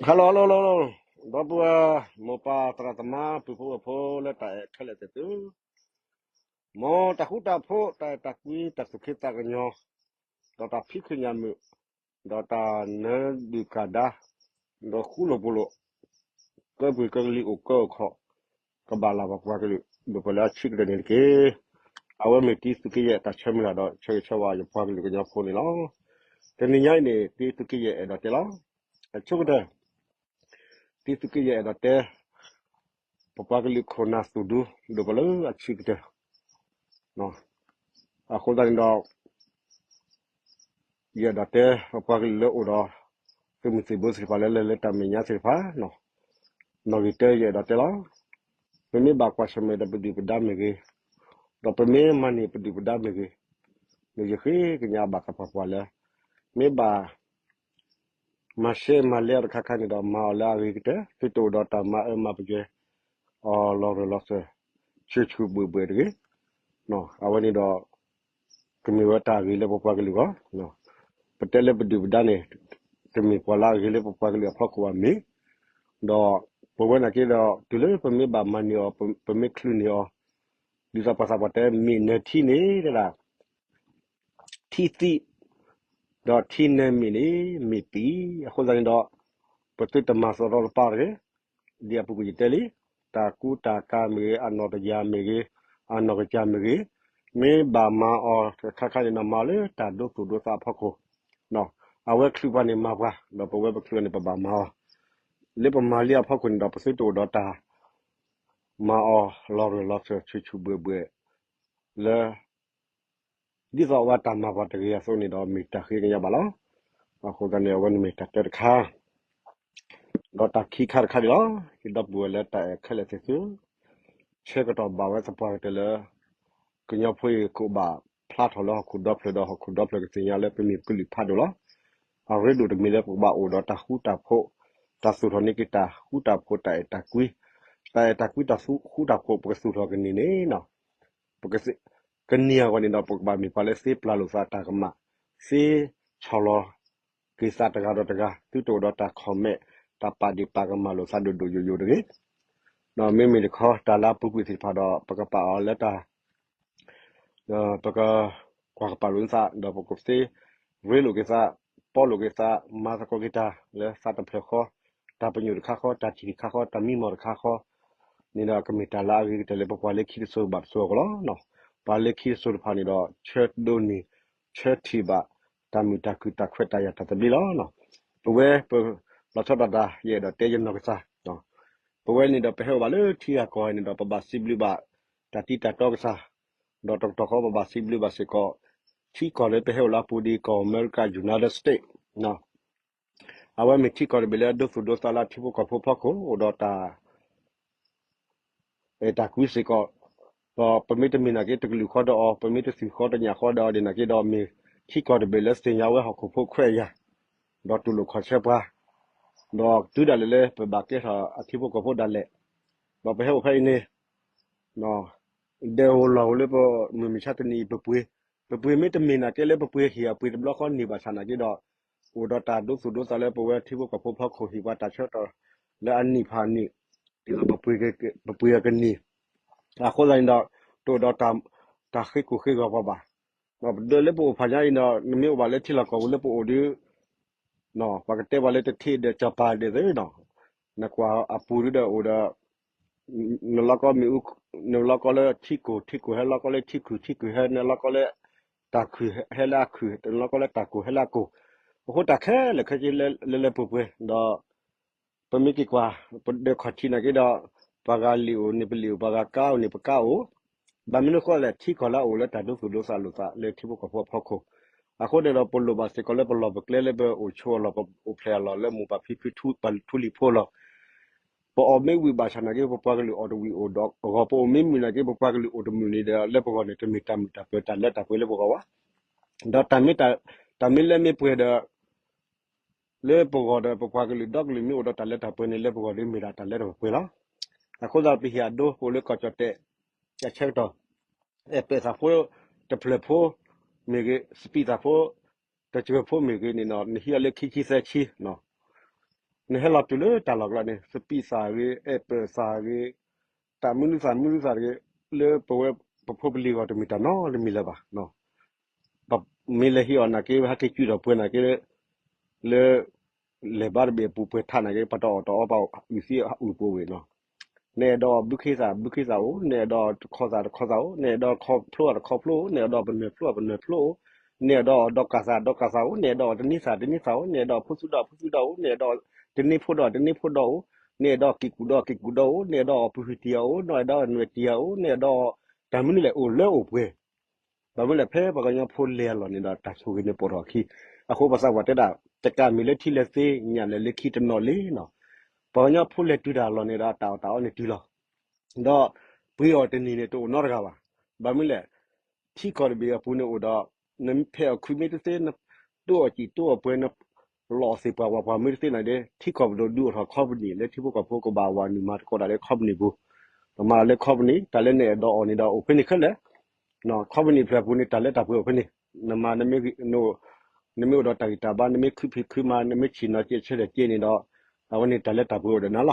Hello hello hello, ဒီပုၢ်ဝဲၢ် မိၢ်ပၢ်သရၣ်သမါ ပုၢ်ဖိဝဲၢ်ဖိလၢတၢ်အဲၣ်ခဲလၢာ်သ့ၣ်သု, မ်တၢ်ဃူတၢ်ဖိး တၢ်အဲၣ်တၢ်ကွံ တၢ်သူၣ်က့သးကညီၤ, ဒီးတၢ်ဖံးခုညၣ်မုာ်, ဒီးတၢ်နၢဒုၣ်ကၢ်ဒါ, ဒီးဃူလိာ်ဖိးလိာ်, ကၢပှ့ၤကၢကလံၤ အိၣ်ကၢအိၣ်ခီၣ်, ကဘၣ်လၢပပှၤကလုာ် ဒီးပှၤလၢအဆံးကတၢၢ်န့ၣ်တက့ၢ်. အဝဲမ့ၢ်တံၤသုးက့ယဲၢ်တၢ်ဆၢမုၢ်လၢ်ဒီး ဆၢဂ့ၤဆၢဝါယပှၤကလုာ်ကညီဖိန့ၣ်လီၤ. တနံၤညါအံၤန့ၣ် တံၤသုးက့ယဲၢ်အဲၣ်ဒိးတဲလီၤ. အဆိကတၢၢ် တံၤသုးက့ယဲၢ်အဲၣ်ဒိးတဲ ပပှၤကလုာ်ခိၣ်နၢ်သူၣ်ဒူ ဒီးပှၤလၢအဆံးကတၢၢ်, အဃိသတးန့ၣ်ဒီး ယအဲၣ်ဒိးတဲ ပပှၤကလုာ်လၢအိၣ်ဒီး သုးမုၢ်သံၣ်ဘိသ့ၣ်တဖၣ်လၢ လၢလၢတၢ်မဲာ်ညါသ့ၣ်တဖၣ်, နီၣ်ဂံၢ်တၢ ယအဲၣ်ဒိးတဲလီၤ. ပမ့ၢ်ဘၣ်ကွၢ်ဆၢၣ်မဲာ်ဒီးပဒုၣ်ပဒါမ့ၢ်ဂ့ၤ, ဒီးပမ့ၢ်မၤန့ၢ်ပဒုၣ်ပဒါမ့ၢ်ဂ့ၤ, ဒီးယဃ့ကညးဘၣ်သပှၢ်ပှၢ်လၢ မ့ၢ်ဘၣ် မၤရှဲမၤလဲအီၤတခါခါန့ၣ်ဒီး မၤအီၤလၢအဂ့ၤကတၢၢ် သုတအိၣ်ဒီးတၢ်မၤအၢမၤပယွဲ အီၤလီၤရၢၢ်လီၤစၢၤ ဆူၣ်ဆူၣ်ဘှဲၣ်ဘှဲၣ်တဂ့ၤ. အဝဲန့ၣ်ဒီး ကမ့ၢ်ဝဲတၢ်ဂ့ၤလၢပပှၤကလုာ်အဂီၢ်, ပတဲလၢပဒုၣ်ပဒါန့ၣ် တမ့ၢ်ပှၤလၢအဂ့ၤလၢပပှၤကလုာ်အဖီခိၣ်ဘၣ်မ့ၢ်, ဒီးပဝဲနာ်က့ဒီး တုၤလၢပမ့ၢ်ဘၣ်မၤန့ၢ်အီၤ ပမ့ၢ်ချုးန့ၢ်အီၤ, ဒ်သိးပှၤသးပှၢ်တဲ မ့ၢ်နၢၤထံန့ၣ် တဲဒၣ် ထံသံး ဒီးထံနၢၤမ့ၢ်န့ၣ် မ့ၢ်ပံၤ, အဃိသတးန့ၣ်ဒီး ပသုတမၤသရီတပါတဂ့ၤ. ဒ်အပူၤကွံာ်ယတဲလံ, တၢ်ကူတၢ်ကၤမ့ၢ်ဂ့ၤ, အနီၢ်တယၢ်မ့ၢ်ဂ့ၤ, အနီၢ်ကစၢ်မ့ၢ်ဂ့ၤ, မ့ၢ်ဘၣ်မၤအီၤတခါခါန့ၣ်ဒီး မၤအီၤလၢတၢ်ဒိသူၣ်ဒိသးအဖီခိၣ်, အဝဲချုးပှၤန့ၣ်မၤပှၤ, ဒီးပဝဲပချုးန့ၣ် ပဘၣ်မၤအီၤ, လၢပမၤလံအဖီခိၣ်န့ၣ်ဒီး ပသုတအိၣ်ဒီးတၢ် မၤအီၤလီၤရၢၢ်လီၤစၢၤ ဆူၣ်ဆူၣ်ဘှဲၣ်ဘှဲၣ် လၢ ဒ်သိးအဝဲတၢ်မၤပှၤတဂ့ၤအသိးန့ၣ်ဒီး မ့ၢ်တၢ်ဃ့ကညးဘၣ်လီၤ. အဃိသတးန့ၣ် အဝဲန့ၣ်မ့ၢ်တၢ်တဲတခါ, ဒီးတၢ်ခံခါတခါန့ၣ်လီၤ. ယဒီပုၢ်ဝဲၢ်လၢတၢ်အဲၣ်ခဲလၢာ်သ့ၣ်သု, ဆၢကတီၢ်ဘၣ်ဝဲသပှၢ်ကတၢၢ်လၢ ကညီဖိအံၤကဘၣ်ဖျါထီၣ်လၢဟီၣ်ခိၣ်ဒီဖျၢၣ်ဒီး ဟီၣ်ခိၣ်ဒီဖျၢၣ်ကသ့ၣ်ညါလၢပမ့ၢ်ကလုာ်ဖးဒိၣ်လီၤ. အရ့ဒိၣ်တမံၤလၢပကဘၣ်အိၣ်ဒီးတၢ်ဃူတၢ်ဖိး, တၢ်သူၣ်ထီၣ်န့ၢ်က့ၤတၢ်ဃူတၢ်ဖိး တၢ်အဲၣ်တၢ်ကွံ, တၢ်အဲၣ်တၢ်ကွံတၢ်ဃူတၢ်ဖိး ပကသူၣ်ထီၣ်ကန့ၢ်န့ၣ် ပက ကန့ၢ်အဂီၢ်န့ၣ်ဒီး ပကဘၣ်မ့ၢ်ပှၤလၢသ့ပျၢ်လိာ်သးတၢ်ကမၣ်, သ့ဆီၣ်လီၤက့ၤသးတဂၤဒီးတဂၤ, သုတအိၣ်ဒီးတၢ် comment, တၢ်ပာ်ဒ့ၣ်ပာ်ကမၣ်လိာ်သးဒိၣ်ဒိၣ်ယိာ်ယိာ်တဂ့ၤ. မ့မ့ၢ်တခီ တၢ်လၢအပူၤကွံာ်သ့ၣ်တဖၣ်ဒီး ပကပာ်အီၤလၢတၢ် ပကကွၢ်ကပာ်လိာ်သး ဒီးပကသ့ရ့လိာ်က့ၤသး, ပီလိာ်က့ၤသး, မၤသကိးက့ၤတၢ်လၢသးတဖျၢၣ်ဃီ, တၢ်ပညိၣ်တခါဃီ, တၢ်ထံၣ်တခါဃီ, တၢ်မံမီၢ်တခါဃီ န့ၣ်ဒီး ကမ့ၢ်တၢ်လၢအဂ့ၤကတၢၢ်လၢပပှၤလၢခံတစိၤဘၣ်တစိၤအဂီၢ်လီၤ. ပှၤလၢခံတစိၤတဖၣ်န့ၣ်ဒီး ဆၢဒိးန့ၢ် ဆၢထံၣ်ဘၣ် တၢ်မုာ်တၢ်ခုၣ်တၢ်ခွဲးတၢ်ယာ်တၢ်သဘျ့လီၤ. ပဝဲပ လီၤဆီဒၣ်တၢ် ယအဲၣ်ဒိးတဲယနီၢ်ကစၢ် ပဝဲန့ၣ်ဒီး ပဟဲအိၣ်ဘၣ်လၢထံဂၤကီၢ်ဂၤန့ၣ်ဒီး ပဘၣ်စံးဘျုးဘၣ် တၢ်တံၤတၢ်တီကစၢ်, ဒီးတကတီၢ်ဃီပဘၣ်စံးဘျုးဘၣ်စ့ၢ်ကီး ထံကီၢ်လၢပဟဲအိၣ်လၢအပူၤဒ်ကီၢ်အမဲရကၤ United States အဝဲမ့ၢ်ထံကီၢ်တဘ့ၣ်လၢအဒိသူၣ်ဒိသးလၢအထံဖိကီၢ်ဖိဖီခိၣ် အိၣ်ဒီးတၢ် အဲၣ်တၢ်ကွံစ့ၢ်ကီး, ဒီးပမ့ၢ်တမ့ၢ်နာ်က့တကလုာ်ဃီဒီးအီၤ, ပမ့ၢ်တသူၣ်ဃီတညၣ်ဃီဒီးအီၤဒ်န့ၣ်နာ်က့ဒီး မ့ၢ်ထံကီၢ်တဘ့ၣ်လၢသ့ၣ်ညါဝဲဟီၣ်ခိၣ်ဖိခွဲးယာ်, ဒီးတူၢ်လိာ်ခီၣ်ဆၢပှၤ, ဒီးတုၤဒၣ်လဲာ်လၢပဘၣ်ကဲထီၣ်အထံဖိကီၢ်ဖိဒၣ်လဲာ်, ဒီးပဟဲအိၣ်ဖဲအံၤန့ၣ် ဒဲအိၣ်လီၢ်အိၣ်လၢပမုၢ်မဆါတနံၤအံၤပပှ့ၤ, ပပှ့ၤမ့ၢ်တမ့ၢ်နာ်က့လၢပပှ့ၤဟ့ၣ်အပှ့ၤတဘျီဃီန့ၣ်ဘၣ်ဆၣ်နာ်က့ဒီး အိၣ်ဒီးတၢ်ဒိသူၣ်ဒိသးလၢပဝဲထံဖိကီၢ်ဖိဖီခိၣ်ဟ့ၣ်ပှၤတၢ်ဆၢကတီၢ်လၢအနံၣ်ဖးနံၣ်, ဒ်သိးပပှ့ၤအကန့ၢ်, အဃိသတးန့ၣ်ဒီး တအိၣ်ဒီးတၢ်ဃ့ကိၢ်ဃ့ဂီၤပှၤဘၣ်. ဒီးလၢပအိၣ်ဖးညါအံၤဒီး နမ့ၢ်အိၣ်ဘၣ်လၢထံလီၢ်ကီၢ်ပူၤလၢပအိၣ်ဒီး ပှၤကတဲပှၤလၢတထံၣ်ဒီးစီၤပၤဒ်သိးနီၤ, နကွၢ်အပူၤဒ်ဒီးအိၣ်ဒီး နလီကီမ့ၣ်အူ, နလီကီလၢထံကိၢ်, ထံကိၢ်ဟဲလီကီလၢထံခုၣ်, ထံခုၣ်ဟဲနလီကီလၢ တၢ်ခုၣ်ဟဲလၢအခုၣ်, နလီကီလၢတၢ်ကိၢ်ဟဲလၢအကိၢ်, အဃိတၢ်ခဲလၢာ်ခဲဆ့လၢလၢပှဲၤပှဲၤဒီး ပမ့ၢ်က့ၤကွၢ် ပဒၢးခီၣ်ထံးနာ်က့ဒီး ပှၤဂၤလံာ်အိၣ်န့ၣ်ပလံာ်အိၣ်, ပှၤဂၤကါအိၣ်န့ၣ်ပကါအိၣ်, ဘၣ်မနုၤအဃိလဲၣ် ထံကီၢ်လၢအအိၣ်လၢတၢ်ဒိသူၣ်ဒိသးလိာ်သးလၢထံဖိကီၢ်ဖိအဖီခိၣ်, အဃိန့ၣ်ဒီးပလိၣ်ဘၣ်စ့ၢ်ကီးလၢပလီၢ်ပကျဲလၢပအိၣ်ဆိးအလီၢ် ပအိၣ်ဖျဲၣ်အလီၢ်လၢမိၢ်ပၢ်ဖံဖုထူလံၤဖိအလီၢ်, ပအီၣ်မ့ၢ်ဝံၣ်ဘၣ်ဆၣ်နာ်က့ ပပှၤကလုာ်အီၣ်တဝံၣ်အိၣ်ဒီးအဂီၢ်, ပအိၣ်မ့ၢ်မုာ်နာ်က့ ပပှၤကလုာ်အိၣ်တမုာ်န့ၣ်ဒီး လၢပဂီၢ်န့ၣ် တမ့ၢ်တၢ်မုာ်တၢ်ပၢၤတၢ်လၢတၢ်ပှဲၤလၢပဂီၢ်ဘၣ်. ဒီးတၢ်မ့ၢ်လၢမ့ၢ်ပှဲၤဒီး လၢပဂီၢ်ဒီးပပှၤကလုာ်ဒီကလုာ်မ့ၢ်အိၣ်ဒီးတၢ်လၢတၢ်ပှဲၤန့ၣ် လၢပဂီၢ်ဒီးမ့ၢ်ဒၣ်တၢ်လၢတၢ်ပှဲၤလီၤ. အဃိသတး ပဟ့ၣ်အဒိပအိၣ်လၢကီၢ်ကၠီၣ်တဲၣ် အဆၢကတီၢ် အဲၣ်ပဲာ်သးဖိတဖျၢၣ်ဖိမ့ၢ်ဂ့ၤ, စပံးသးဖိတစှၤဖိမ့ၢ်ဂ့ၤန့ၣ် နဟံးအီၤလၢခံဆံသၢဆံ နဟဲလီၤတုၤလၢတၢ်လီၢ်ကျါန့ၣ် စပံးသၣ်ဂ့ၤ အဲၣ်ပၢၣ်သၣ်ဂ့ၤ တၢ်မနုၤသၣ်မနုၤသၣ်တဂ့ၤ လၢပဝဲပဖိပလံၤဂီၢ်တမ့ၢ်တၢ်နီတမံၤလၢၤဘၣ်. မ့ၢ်လဲၤဟံးအီၣ်နာ်က့ ဟဲက့ၤကွံာ်ထီၣ်ပှဲၤနာ်က့ လၢ လဲၤဘါတဘ့ၣ်အပူၤပှဲၤထးနာ်က့ ပှၤတအီၣ်တအီဘၣ်အုၣ်သံအုၣ်ပူၤဝဲနီၤ. နအဲၣ်ဒိးအီၣ်ဘုခ့သၣ် ဘုခ့သၣ်အိၣ်, နအဲၣ်ဒိးတခီသၣ်တခီသၣ်အိၣ်, နအဲၣ်ဒိးခီဖျိတခီဖျိအိၣ်, နအဲၣ်ဒိးပနၢၢ်ဖျိတပနၢၢ်ဖျိအိၣ်, နအဲၣ်ဒိးအီၣ်ဒီကၣ်သၣ်ဒီကၣ်သၣ်အိၣ်, နအဲၣ်ဒိးအီၣ်တနံၤသၣ်တနံၤသၣ်အိၣ်, နအဲၣ်ဒိးအီၣ်ဖိသူဒီးဖိသူဒီးအိၣ်, နအဲၣ်ဒိးတန့ၢ်ဖိဒီးတန့ၢ်ဖိဒီးအိၣ်, နအဲၣ်ဒိးက့ၤကူၣ်ဒီးက့ၤကူၣ်ဒီးအိၣ်, နအဲၣ်ဒိးအီၣ်ပဟုၣ်တံၢ်အအိၣ်, နအဲၣ်ဒိးနွဲၣ်တံၢ်အအိၣ်, နအဲၣ်ဒိးတၢ်မနုၤလဲၣ်အိၣ်လၢအိၣ်ပှဲၤ ဘၣ်မနုၤလဲၣ်ဖဲပှၤကညီဖိလဲၤအလီၢ်န့ၣ်ဒီး တၢ်ဆိၣ်ဂ့ၤန့ၣ်ပိာ်ထီၣ်အခံ. အဃိပှၤသးပှၢ်တဲဒၣ် တကးမ့ၢ်လၢထံလၢသ့ ညၣ်လဲၤလၢခံတနီၤလံနီၤ. ပှၤကညီဖိလဲၤတုၤတၢ်အလီၢ်န့ၣ်ဒီး တၢ်အီၣ်တၢ်အီန့ၣ်တုၤလီၤ. ဒီးပှ့ၤအီၣ်တနံၤန့ၣ် တအိၣ်နီတဂၤဘၣ်. ဘၣ်မနုၤလဲၣ် ထံကီၢ်တဘ့ၣ်အပူၤန့ၣ်အိၣ်ဒီး နဖဲးအီၣ်ခုးမ့ၢ်တသ့ နတိၢ်အီၣ်စံၣ်တိၢ်အီၣ်ပှဲၤ နလီၤအီၣ်သ့ၣ်ပှၤဝၤပှၤမ့ၢ်တသ့န့ၣ်ဒီး ထံကီၢ်ပဒိၣ်ဒုးအိၣ်ထီၣ်ခီပနံၣ်လၢထံဖိကီၢ်ဖိကဘၣ်ဝၤနုာ်မၤသကိးတၢ်လၢခီပနံၣ်ပူၤ, မၤလၢခီပနံၣ် တၢ်လၢနအဲၣ်ဒိးအီၣ်န့ၣ်ဒီးအိၣ်ဖဲန့ၣ်ခဲလၢာ် ခီပနံၣ်ဖျၢၣ်အပူၤန့ၣ် တၢ်လၢတၢ်ပှ့ၤအိၣ်ဖဲန့ၣ်, နမၤ နမ့ၢ်အိၣ်ဒီးတၢ်ဂံၢ်တၢ်ဘါ နမ့ၢ်ခုဖံးခုမၤ နမ့ၢ်ဆံၣ်နီၤကဲးဆၢထၢၣ်ကဲးန့ၣ်ဒီး အဝဲန့ၣ်တၢ်လၢတၢ်ပှ့ၤအိၣ်ဒီးနၤ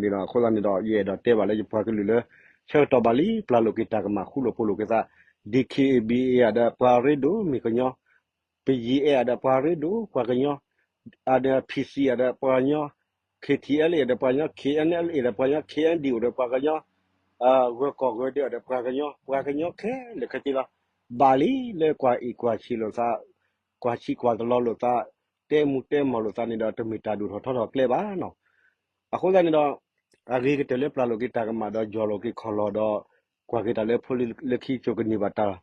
လီၤ. အဃိသတးန့ၣ်ဒီး ယအဲၣ်ဒိးတဲဘၣ်လၢယပှၤကလုာ်လၢ ဆၢကတီၢ်ဘၣ်လံ ပျၢ်လိာ်က့ၤတၢ်ကမၣ် ဃူလိာ်ဖိးလိာ်က့ၤသး, ဒံၣ်ခ့ၣ်အ့ၣ်ဘံၣ်အ့ၣ် အဒီးပှၤရ့ဒိၣ်မ့ၢ်ကညီ ပယံၤအဲၣ်အဒီးပှၤရ့ဒိၣ်ပှၤကညီ, အဒီး PC အဒီးပှၤကညီ, KTLA ဒီးပှၤကညီ, KNLA ဒီးပှၤကညီ, KNDO ဒီးပှၤကညီ, ဂၢၤကီၢ်ဂၢၤဒဲးဒီးပှၤကညီ, ပှၤကညီခဲလၢာ်ခဲဆ့လီၤ. ဘၣ်လံလၢကွၢ်အ့ၣ်ကွၢ်ဆံးလိာ်သး, ကွၢ်ဆံးကွၢ်တလီၤလိာ်သး, တဲမူတဲမီၢ်လိာ်သးန့ၣ်ဒီး တမ့ၢ်တၢ်ဒိၣ်ထီၣ်ထီထီၣ်ကျဲဘၣ်နီၤ. အဃိသတးန့ၣ်ဒီး အဂ့ၤကတၢၢ်လၢပျၢ်လိာ်က့ၤတၢ်ကမၣ်ဒီး ယီၢ်လိာ်က့ၤခီၣ်လီၢ်ဒီး ကွၢ်က့ၤတၢ်လၢဖိလၢခံကၠိကန့ၢ်ဘၣ်တၢ်,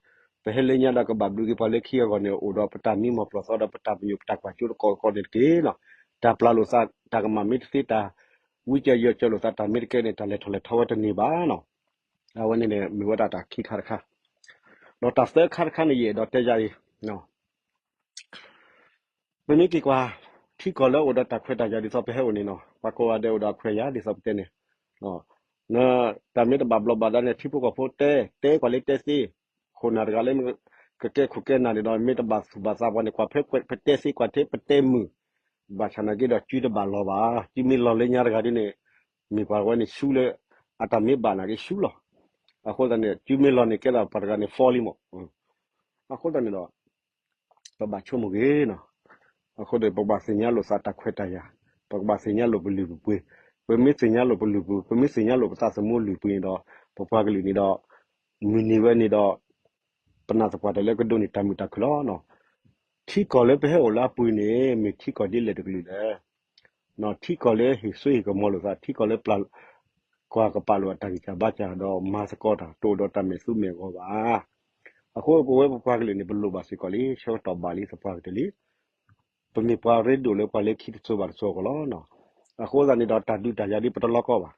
ပဟဲလၢညါဒီးကဘၣ်ဘျုးက့ၤပှၤလၢခံအဂီၢ်န့ၣ် အိၣ်ဒီးပတၢ်မံမီၢ်ပျီၢ်သီဒီးပတၢ်ပညိၣ်ပတၢ်ကွၢ်စိတကီၢ်ကီၢ်န့ၣ်တက့ၢ်နီၤ. တၢ်ပျၢ်လိာ်သးတၢ်ကမၣ်မ့ၢ်တသ့ တၢ်ဝံကၢယီၤကၢလိာ်သးတၢ်မ့ၢ်တကဲန့ၣ် တၢ်လဲၤထီၣ်လဲၤထီဝဲတန့ၢ်ဘၣ်နီၤ. အဝဲန့ၣ်န့ၣ် မ့ၢ်ဝဲဒၣ်တၢ်ခံခါတခါ, ဒီးတၢ်သၢခါတခါန့ၣ် ယအဲၣ်ဒိးတဲယၤအံၤ ပမ့ၢ်က့ၤကွၢ် ထံကီၢ်လၢအိၣ်ဒီးတၢ်ခွဲးတၢ်ယာ်ဒ်သိးပဟဲအိၣ်န့ၣ်နီၤ ပှၤကိးဂၤဒဲးအိၣ်ဒီးအခွဲးအယာ်ဒ်သိးပတဲန့ၣ်, တၢ်မ့ၢ်တဘၣ်ဘျီးဘၣ်ဒါန့ၣ် ထံဖိကီၢ်ဖိတဲ တဲကွၢ်လၢတဲသ့, ခိၣ်နၢ်တဂၤလၢ ကကဲခိၣ်ကဲနၢ်န့ၣ်ဒီး မ့ၢ်တဘၣ်သူၣ်ဘၣ်သးပှၤန့ၣ် ကွၢ်ဖဲပတဲသ့ကွၢ်ထဲပတဲမုာ်, ဘၣ်ဆၣ်နာ်က့ဒီး စုတဘၣ်လီၤဘၣ်, စုမ့ၢ်လီၤလၢညါတဂၤဒ်န့ၣ် မ့ၢ်ပှၤဝဲန့ၣ်ဆူလၢ အတၢ်မ့ၢ်ဘၣ်နာ်က့ဆူလီၤ. အဃိသတးန့ၣ် စုမ့ၢ်လီၤန့ၣ် ကဲသးပှၤတဂၤန့ၣ် fall လံမး. အဃိသတးန့ၣ်ဒီး ပဘၣ်ဆိကမိၣ်ဂ့ၤနီၤ. အဃိဒီး ပကဘၣ်သ့ၣ်ညါလိာ်သးတၢ်ခွဲးတၢ်ယာ်, ပကဘၣ်သ့ၣ်ညါလိာ်ပလုၢ်ပပှ့ၤ, ပမ့ၢ်သ့ၣ်ညါလိာ်ပလုၢ်ပှ့ၤ ပမ့ၢ်သ့ၣ်ညါလိာ်ပသးသမူလုၢ်ပှ့ၤန့ၣ်ဒီး ပပှၤကလုာ်န့ၣ်ဒီး မုၢ်နံၤဝဲန့ၣ်ဒီး ပနာ်သပှၢ်တၢၢ်လၢကဒိးန့ၢ်တၢ်မုာ်တၢ်ခုၣ်လီၤ. ထံကီၢ်လၢပဟဲအိၣ်လၢအပူၤန့ၣ် မ့ၢ်ထံကီၢ်ဒ်လဲၣ်တကလုာ်လဲၣ်. ထံကီၢ်လၢဟ့ၣ်စိဟ့ၣ်ကမီၤလိာ်သး, ထံကီၢ်လၢပျၢ် ကွၢ်ကပာ်လိာ်အတၢ်ဂံၢ်စၢ်ဘါစၢ်ဒီးမၤသကိးတၢ် တအိၣ်ဒီးတၢ်မဲာ်သူမဲာ်ဂီၤဘၣ်. အဃိပဝဲပပှၤကလုာ်န့ၣ် ပလိၣ်ဘၣ်စ့ၢ်ကီးလံ, ဆၢကတီၢ်ဘၣ်လံသပှၢ်ကတၢၢ်လံ. ပမ့ၢ်ပှၤရ့ဒိၣ်လၢပှၤလၢခံတစိၤဘၣ်တစိၤအဂီၢ်လီၤ. အဃိသတးန့ၣ်ဒီး တၢ်ဒုးတၢ်ယၤဒ်ပတလီကီဘၣ်.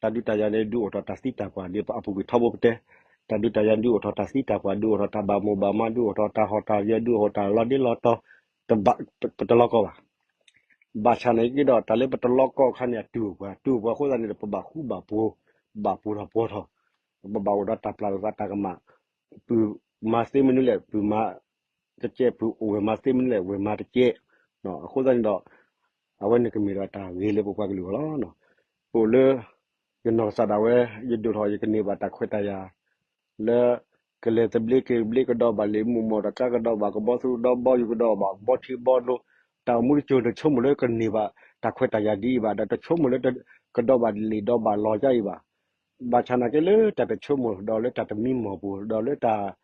တၢ်ဒုးတၢ်ယၤန့ၣ် ဒုးအိၣ်ထီၣ်တၢ်သံတၢ်ပှၢ်ဒ်အပူၤကွံာ်ထီဘိပတဲ, တၢ်ဒုးတၢ်ယၤဒုးအိၣ်ထီၣ်တၢ်သံတၢ်ပှၢ်, ဒုးအိၣ်ထီၣ်တၢ်ဘၣ်မိၢ်ဘၣ်မါ, ဒုးအိၣ်ထီၣ်တၢ်ဟီၣ်တၢ်ယၢၤ, ဒုးအိၣ်ထီၣ်တၢ်လီၤဒ့လီၤတီၤ, ပတလီကီဘၣ်. ဘၣ်ဆၣ်နာ်က့ဒီး တၢ်လၢပတလီကီအခါန့ၣ် အတုၤအိၣ်ပှၤ, တုၤအိၣ်ပှၤအဃိသတးန့ၣ်ဒီး ပဘၣ်ဃူဘၣ်ဖိး, ဘၣ်ပှဲၤထီၣ်ပှဲၤထီၣ်, ပဘၣ်အိၣ်ဒီးတၢ်ပျၢ်လိာ်သးတၢ်ကမၣ်, ပုၢ်မၤသ့မနုၤလဲၣ်, ပုၢ်မၤတကဲး, ပုၢ်အိၣ်ဝဲမၤသ့မနုၤလဲၣ်, ဝဲမၤတကဲး. အဃိသတးန့ၣ်ဒီး အဝဲန့ၣ်ကမ့ၢ်ဒီးတၢ်ဂ့ၤလၢပပှၤကလုာ်အဂီၢ်လီၤ. ပအိၣ်လၢ ယနီၢ်ကစၢ်ဒၣ်ဝဲ ယဒိၣ်ထီၣ် ယကန့ၢ်ဘၣ်တၢ်ခွဲးတၢ်ယာ် လၢ ကလဲၤသဘျ့က့ၤသဘျ့ ကဒီးဘၣ်လံာ်မုၢ်မီၢ်တကါ ကဒီးဘၣ်ကဘီသူဒီဘီယူၤ ကဒီးဘၣ်ကဘီထံဘီနိ, တၢ်အိၣ်မူတစိၤန့ၣ် တဆိကမိၣ်လၢကန့ၢ်ဘၣ်တၢ်ခွဲးတၢ်ယာ်ဒ်အံၤဘၣ်, ဒီးတဆိကမိၣ်လၢ ကဒီးဘၣ်လံာ်ဒီးဘၣ်လီၤဒ်အံၤဘၣ်. ဘၣ်ဆၣ်နာ်က့လၢတၢ်တဆိကမိၣ် ဒီးလၢတၢ်တမံမီၢ်ပူၤ ဒီးလၢတၢ်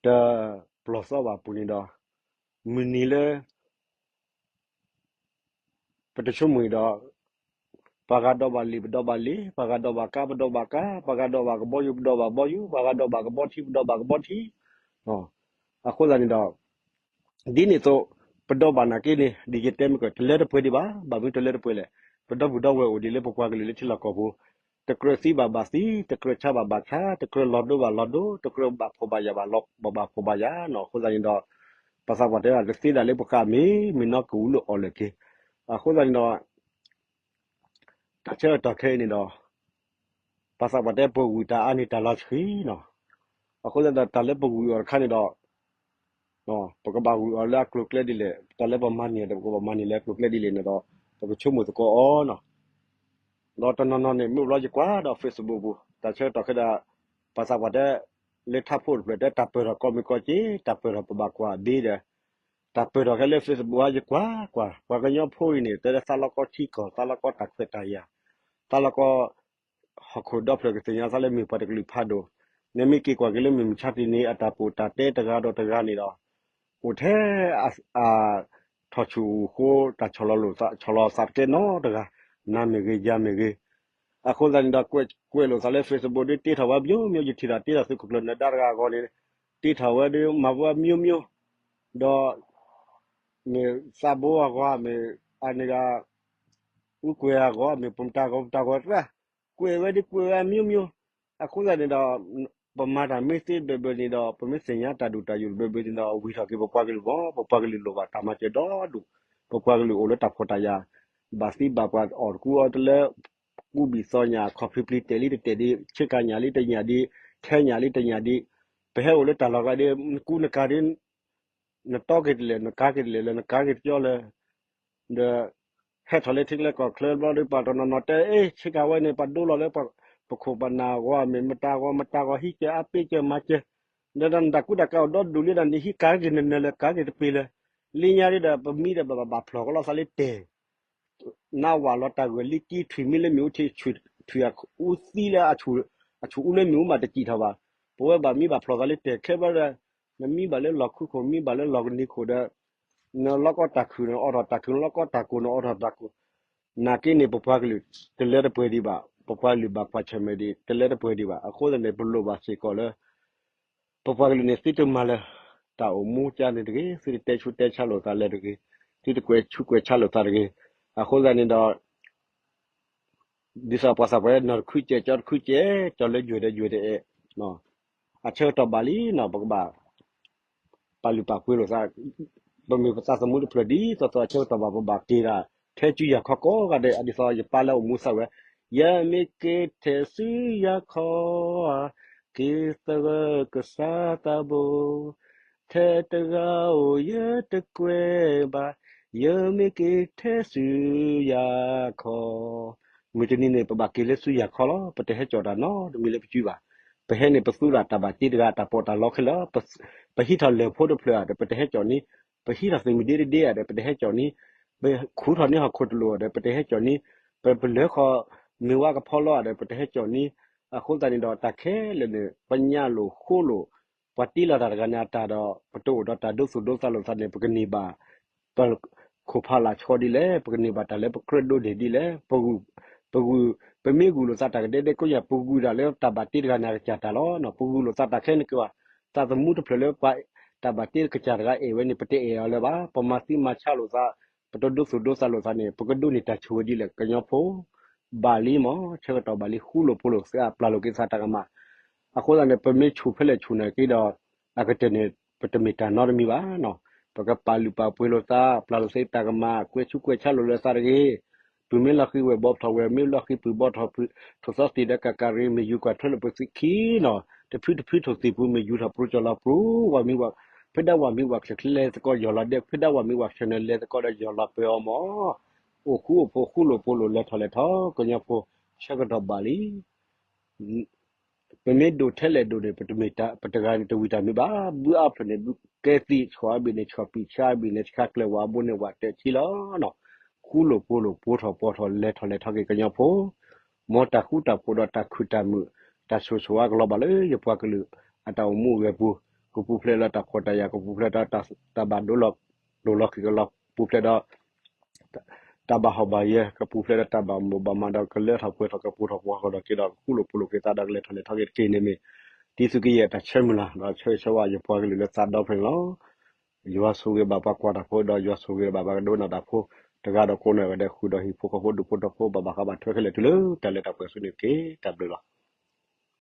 တပျီၢ်သီဘၣ်အပူၤန့ၣ်ဒီး မုၢ်နံၤလၢ ပတဆိကမိၣ်အံၤဒီး ပှၤဂၤဒီးဘၣ်လံာ် ပဒီးဘၣ်လံာ်, ပှၤဂၤဒီးဘၣ်ကါ ပဒီးဘၣ်ကါ, ပှၤဂၤဒီးဘၣ်ကဘီယူၤ ပဒီးဘၣ်ကဘီယူၤ, ပှၤဂၤဒီးဘၣ်ကဘီထံ ပဒီးဘၣ်ကဘီထံ. အဃိသတးန့ၣ်ဒီး ဒ်န့ၣ်အသိး ပဒီးဘၣ်နာ်က့န့ၣ် ဒ်ယတဲမ့ၢ်က တလၢတပှဲၤဒံးဘၣ်, ဘၣ်မနုၤတလၢတပှဲၤလဲၣ်, ပဒီပုၢ်ဒီဝဲၢ်အိၣ်ဒံးလၢပပှၤကလုာ်လၢထံလီၢ်ကီၢ်ပူၤ, တကြၢးသံဘၣ်ဘၣ်သံ, တကြၢးဆါဘၣ်ဘၣ်ဆါ, တကြၢးလီၤဒိဘၣ်လီၤဒိ, တကြၢးဘၣ်ဖှီၣ်ဘၣ်ယာ်ဘၣ်လီၤ ဘၣ်ဖှီၣ်ဘၣ်ယာ်နီၤ. အဃိသတးန့ၣ်ဒီး ပှၤသးပှၢ်တဲဒၣ် တသ့ဒၣ်လၢပဃၢ်မ့ၢ် မ့ၢ်နီၢ်ကဝံၤလၢအီၤလၢာ်က့ၤ. အဃိသတးန့ၣ်ဒီး တၢ်ဆၢကတီၢ်ခဲအံၤန့ၣ်ဒီး ပှၤသးပှၢ်တဲပဂုာ်တၢ်အါန့ၢ်တၢ်လီၤဆှံနီၤ. အဃိသတးဒီး တၢ်လၢပဂုာ်အီၤတခါန့ၣ်ဒီး ပကဘၣ်ဂုာ်အီၤလၢအကျိၤကျဲဒ်လဲၣ်, တၢ်လၢပမၤန့ၢ်အီၤဒီး ပကဘၣ်မၤန့ၢ်လၢအကျိၤကျဲဒ်လဲၣ်န့ၣ်ဒီး ပကဆိကမိၣ်သကိးအီၤနီၤ. ဒီးတနီၤနီၤန့ၣ် မ့ၢ်ဘျီယကွၢ်ဒီး Facebook ပူၤ တၢ်ဆၢကတီၢ်ခဲဒၣ် ပှၤသးပှၢ်တဲ လၢထးဖိတဖျၢၣ်တဲ တၢ်ပၢၢ်ထီၣ်ကိးမံၤကိးက့ၤ တၢ်ပၢၢ်ထီၣ်ပဘၣ်ကွၢ်ဘ့ဒီး တၢ်ပၢၢ်ထီၣ်ခဲလၢ Facebook ဟါ ယကွၢ်ကွၢ် ပှၤကညီဖိအံၤန့ၣ် တဲလၢသးလီကီထံကီၢ် သးလီကီတၢ်ခွဲးတၢ်ယာ် သးလီကီ ဟီၣ်ခိၣ်ဒီဖျၢၣ်ကသ့ၣ်ညါသးလၢမ့ၢ်ပှၤတကလုာ်ဖးဒိၣ်, နမ့ၢ်က့ၤကွၢ်က့ၤလၢမုၢ်မဆါတနံၤအတၢ်ပီးတၢ်တဲတဂၤဒီးတဂၤန့ၣ်ဒီး အိၣ်ထဲ အ ထီၣ်ဆူၣ်အိၣ်ဃိ တၢ်ဆီၣ်လီၤလိာ်သး ဆီၣ်လီၤသးတကဲနီတဂၤ, နၤမ့ၢ်ဂ့ၤ ယၤမ့ၢ်ဂ့ၤ, အဃိသတးန့ၣ်ဒီး ကွဲးလိာ်သးလၢ Facebook ဒ်တ့ထီၣ်ဝဲ မျိုးမျိုး ယထံၣ်တၢ်တ့ထီၣ်သုးခိၣ်ကျၢၢ်နၢၤဒါတဂၤအဂီၢ်န့ၣ်, တ့ထီၣ်ဝဲဒ် မၤဝဲ မျိုးမျိုး, ဒီး မ့ၢ်သးဘိအဂီၢ် မ့ၢ်အန့ၣ်ဂၤ အူကွဲးအဂီၢ် မ့ၢ်ပမတၤဂီၢ် ပမတၤဂီၢ်သၢ, ကွဲးဝဲဒ်ကွဲးဝဲ မျိုးမျိုး, အဃိသတးန့ၣ်ဒီး ပမၤတၢ်မ့ၢ်သ့ဘၢဘၢန့ၣ်ဒီး ပမ့ၢ်သ့ၣ်ညါတၢ်ဒိၣ်တၢ်ယိာ်ဘၢဘၢန့ၣ်ဒီး ဝံၤထီၣ်က့ၤပပှၤကလုာ်မး, ပပှၤကလုာ်လိၣ်ဘၣ်တၢ်မၤစၢၤဒီဒူၣ်, ပပှၤကလုာ်အိၣ်လၢတၢ်ဖှီၣ်တၢ်ယာ်, ဘၣ်သံဘၣ်ပှၢ်အီၣ်တကူအီတလၢ ကူဘံၣ်သီညၣ် ခီၣ်ဖံးပျံၤတဲာ်လံတတဲာ်ဒံး, ဆ့ကၤညၣ်လံတညၣ်ဒံး, ထဲညၣ်လံတညၣ်ဒံး, ပဟဲအိၣ်လၢတၢ်လီၢ်ကျါဒ် နကူနကၤဒ် နတီက့ၤတလဲၣ် နကၤက့ၤတလဲၣ်လၢနကၤက့ၤတကၠီလၢ ဒီး ဟဲထီၣ်လၢထံကျဲကီၢ်ချၢဘျီဒီး ပှၤတနီၤနီၤတဲ အ့ ဆ့ကၤဝဲန့ၣ် ပှၤဒိလီၤလၢ ပခိၣ်ပနၢ်အဂီၢ် မ့ၢ်မတၤဂီၢ်မတၤဂီၢ် ဟံးကၢအါပ့းကၢမၤကၢ, ဒီးနတၢ်ကူတၢ်ကၤအိၣ်ဒီဒူၣ်လံဒီး နဟံးကၤက့ၤနနၢၤလၢကၤက့ၤတပ့ၤလၢ, လၢညါဒ်ဒီး ပမံဒီးဘၣ်ဘၣ်ဖျိၣ်ကလီသးလၢတဲာ် နဝၣ်လီၤတၢ်ဂၢၢ်လံကံ ထွံၣ်မံလၢမ့ၣ်အူထံး ထွံၣ်အူသံလၢ အဆူၣ်အူလၢမ့ၣ်အူမးတစံၣ်ထီၣ်ဘၣ်, ပဝဲဘၣ်မံဘၣ်ဖျိၣ်သးလၢတဲာ်ခဲဘျီဒီး, နမံဘၣ်လၢလီၢ်ခူခိၣ် မံဘၣ်လၢလီၢ်ကနံၤခိၣ်ဒီး, နလီၢ်ကီတၢ်ခုၣ် နအိးထီၣ်တၢ်ခုၣ် နလီၢ်ကီတၢ်ကိၢ် နအိးထီၣ်တၢ်ကိၢ်, နာ်က့န့ၣ် ပပှၤကလုာ် တလၢတပှဲၤဒံးဘၣ်, ပပှၤကလုာ်ဘၣ်ကွၢ်ဆၢၣ်မဲာ်ဒံး တလၢတပှဲၤဒံးဘၣ်, အဃိသတးန့ၣ် ပလိၣ်ဘၣ်စ့ၢ်ကီးလၢ ပပှၤကလုာ်န့ၣ် သုတမၤလၢၤ တၢ်အိၣ်မူကါန့ၣ်တဂ့ၤ, သုတတဲဆူးတဲဆါလိာ်သးလၢၤတဂ့ၤ, သုတကွဲးဆူးကွဲးဆါလိာ်သးတဂ့ၤ, အဃိသတးန့ၣ်ဒီး ဒ်သိးပှၤသးပှၢ်နီၢ်တခုကဲး ကၠီတခုကဲး ကၠီလၢယွဲၢ်ဒီးယွဲၢ်တအဲၣ်, အဆၢကတီၢ်ဘၣ်လံနီၤ ပကဘၣ် ပာ်လုၢ်ပာ်ပှ့ၤလိာ်သး, ပမ့ၢ်ပသးသမူတဖျၢၣ်ဒ်သိးသိးအဆၢကတီၢ်ဘၣ် ပဘၣ်က့ၤဒၣ် ထဲစုယၤခီကိးဂၤဒဲး ဒ်သိးယပၢ်လၢအိၣ်မူသးဝဲ, ယမ့ၢ်က့ၤထဲစုယၤခီ က့ၤသဂၢၢ်ကစၢ်သးဘိ, ထဲတဂၤဧိၤယတကွဲးဘၣ်, ယမ့ၢ်က့ၤထဲစုယၤခီ, မုၢ်တနံၤန့ၣ် ပဘၣ်က့ၤလၢစုယၤခီလီၤ, ပတဟဲကၠီၣ်တၢ်နီတမံၤလၢပစုဘၣ်, ပဟဲန့ၣ် ပသူတၢ်ဘၣ်တ့တဂၤ တၢ်ပီးတၢ်လီခဲလၢာ်, ပဟံးထီၣ်လၢၢ်ဖိတဖျၢၣ်ဒီး ပတဟဲကၠီၣ်န့ၢ်, ပဟံးထီၣ်သုးမုၢ်ဒ့တဒ့ဒီး ပတဟဲကၠီၣ်န့ၢ်, ပခူထီၣ်န့ၢ်ဟီၣ်ခိၣ်တလိၣ်ဒီး ပတဟဲကၠီၣ်န့ၢ်, ပပလၢဃီ မ့ၢ်ဝါကဖီလီၤဒီး ပတဟဲကၠီၣ်န့ၢ်, အဃိသတးန့ၣ်ဒီး တၢ်ခဲလၢာ်န့ၣ် ပညၣ်လိာ်ဃိလိာ် ပှၤတ့လီၤတၢ်တဂၤန့ၣ်အတၢ်ဒီး ပတအိၣ်ဒီးတၢ်ဒိသူၣ်ဒိသးလိာ်သးန့ၣ် ပကန့ၢ်ဘၣ် ပခိၣ်ဖးလၢ်ဆှီဒ်လဲၣ်, ပကန့ၢ်ဘၣ်တၢ်လၢပကြၢးဒိးန့ၢ်ဒ်လဲၣ်, ပဂုာ်, ပဂုာ်, ပမ့ၢ်ဂုာ်လိာ်သးတၢ်ကဒဲဒဲကိးညါ ပဂုာ်ဒၣ်လၢတၢ်ဘၣ်တ့တဂၤန့ၣ်အကစၢ်တၢ်လီၤ, ပဂုာ်လိာ်သးတၢ်ခဲန့ၣ်က့ၤဘၣ်, သးသမူတဖျၢၣ်လၢပှၤ တၢ်ဘၣ်တ့ကစၢ်တဂၤအဲၣ်ဝဲန့ၣ် ပတအဲၣ်အီၤလၢၤဘၣ်, ပမၤသံမၤဆါလိာ်သး, ပတဒိသူၣ်ဒိသးလိာ်သးန့ၣ် ပကဒိးန့ၢ်တၢ်ဆိၣ်ဂ့ၤဒ်လဲၣ် ကညီဖိ ဘၣ်လံမး, ဆၢကတီၢ်ဘၣ်လံ ဃူလိာ်ဖိးလိာ်သး ပျၢ်လိာ်က့ၤသးတၢ်ကမၣ်, အဃိသတးန့ၣ် ပမ့ၢ်ဆိၣ်ဖဲလဲၣ်ဆိၣ်န့ၣ်က့ၤဒီး အကတၢၢ်န့ၣ် ပတမ့ၢ်တၢ်နီတမံၤဘၣ်နီၤ, ပကပာ်လုၢ်ပာ်ပှ့ၤလိာ်သး ပျၢ်လိာ်သးတၢ်ကမၣ် ကွဲးဆူးကွဲးဆါလိာ်လၢသးတဂ့ၤ, တုၤမ့ၢ်လီၢ်ဃံၤဝဲၢ်ဘီထီၣ်ဝဲၢ် မ့ၢ်လီၢ်ဃံၤပုၢ်ဘီထီၣ်ပုၢ် ထိၣ်သီသ့ၣ်ဒီးကးကးရ့ၣ် မ့ၢ်ယူၤကွၢ်ထွဲလိာ်ပသံခံနီၤ, တဖုတဖုထိၣ်သ့ၣ်ပူၤ မ့ၢ်ယူၤထီၣ်ပရူၤကၠီၤလီၤပရူၤ, ဝၤမံဝၤ, ဖဲဒၣ်ဝၤမံဝၤဆဲးလဲၤသကိးယီၢ်လီၤဒဲး, ဖဲဒၣ်ဝၤမံဝၤဆဲးန့ၣ်လဲၤသကိးဒီးယီၢ်လီၤပၢၤအီၤမး, အိၣ်ဃူအိၣ်ဖိးဃူလိာ်ဖိးလိာ် လဲၤထီၣ်လဲၤထီၣ် ကညီဖိ ဆၢကတီၢ်ဘၣ်လံ ပမ့ၢ်ဒိၣ်ထဲလဲၣ်ဒိၣ်န့ၣ် ပတဂၤန့ၣ်တဝံၤတၢ်မ့ၢ်ဘၣ်, ဘုအါဖျၢၣ်န့ၣ် ဘုကဲသံၣ် ဆှီအဘ့ၣ်န့ၣ် ဆှီပံာ် ဆါအဘ့ၣ်န့ၣ် ဆါကျၢၤ ဝၤဘိန့ၣ် ဝၤတၢၢ်ဆံလီၤနီၤ, ဃူလိာ်ဖိးလိာ် ပိာ်ထီၣ်ပီထီၣ် လဲၤထီၣ်လဲၤထီၣ်က့ၤကညီဖိ, မ်တၢ်ဃူတၢ်ဖိးဒီးတၢ်ခုၣ်တၢ်မုာ် တၢ်ဆိၣ်ဆိၣ်အါကလီၤဘၣ်လၢယပှၤကလုာ် အတၢ်အိၣ်မူအိၣ်ဂဲၤပူၤ, ကပူၤဖျဲးလၢတၢ်ဖှီၣ်တၢ်ယာ် ကပူၤဖျဲးဒီးတၢ်ဘၣ်ဒိလီၤ ဒိၣ်လီၤခံကလီၤ ပူၤဖျဲးဒီး တၢ်ဘၣ်ဟီၣ်ဘၣ်ယၢၤ ကပူၤဖျဲးဒီးတၢ်ဘၣ်မိၢ်ဘၣ်မးဒီး ကလၢထီၣ်ပှဲၤထီၣ် ကပူၤထီၣ်ပှီၤထီၣ်ဒီးက့ၤဒီး ကဃူလိာ်ဖိးလိာ်က့ၤသးဒီးကလဲၤထီၣ်လဲၤထီၣ်က့ၤတက့ၢ်န့ၣ်မ့ၢ် တံၤသုးကယဲၢ်တၢ်ဆၢမုၢ်လၢ် ဒီးဆၢဂ့ၤဆၢဝါယပှၤကလုာ်လၢသးဒီဖျၢၣ်န့ၣ်လီၤ. ယွၤဆိၣ်ဂ့ၤဘၣ်ပှၤကွၢ်တၢ်ဖိဒီး ယွၤဆိၣ်ဂ့ၤဘၣ်ပှၤကဒိကနၣ်တၢ်ဖိ တဂၤဒီးကိးနီၢ်ဂၤဒဲး ဃုာ်ဒီးဟံၣ်ဖိဃီဖိ ဒူၣ်ဖိထၢဖိ ဘၣ်ဘၣ်ဃးဘၣ်ထွဲခဲလၢာ်တုၤလၢတၢ်လၢတၢ်ပှဲၤဆူန့ၣ်တက့ၢ်. တၢ်ဘျုးလီၤ.